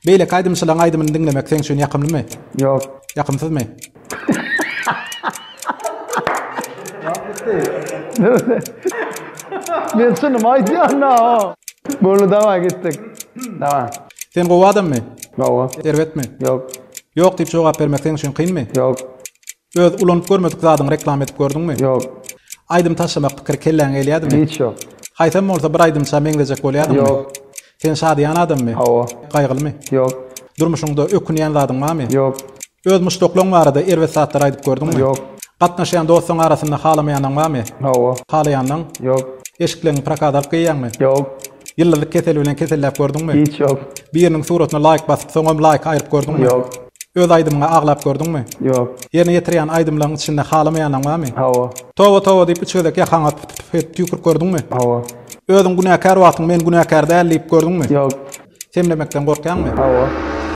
Beýleki aýdymçylaryň aýdymyny diňlemek seň üçin ýakymlymy? Ýok. Ýakymsyzmy? Men çynymy aýdýan-da. Boldy daway gitdik. Daway. Sen gowy adammy? Hawa. Erbetmi? Ýok. Ýok diýip jogap bermek seň üçin kynmy? Ýok. Öz ulanyp görmedik zadyňy reklama edip gördüňmi? Ýok. Aýdym taşlamak pikiri kelläňe gelýädimi? Hiç ýok. Haýsam bolsa bir aýdymça meňzejek bolýadyňmy? Ýok. Sen şadyýan adammy? Hawa. Gaýgylymy? Ýok. Durmuşyňda ökünýän zadyň barmy? Ýok. Öz muşdaklaň barada erbet zatlar aýdyp gördüňmi? Ýok. Gatnaşýan dostlaň arasynda halamaýanlaň barmy? Hawa. Halaýanlaň? Ýok. Eşikleňi prokada alyp geýýäňmi? Ýok. Ýyldyzlyk keseli bilen keselläp gördüňmi? Hiç ýok. Biriniň suratyna laýk basyp, soňam laýky aýryp gördüňmi? Ýok. Öz aýdymyňa aglap gördüňmi? Ýok. Ýerine ýetirýän aýdymlaryň içinde halamaýanlaň barmy? Hawa. Toba toba diýip üç gezek ýakaňa tüf-tüf edip tüýkürip gördüňmi? Hawa. Özüň günäkär wagtyň men günäkär däl diýip gördüňmi? Ýok. Semremekden gorkýaňmy? Hawa.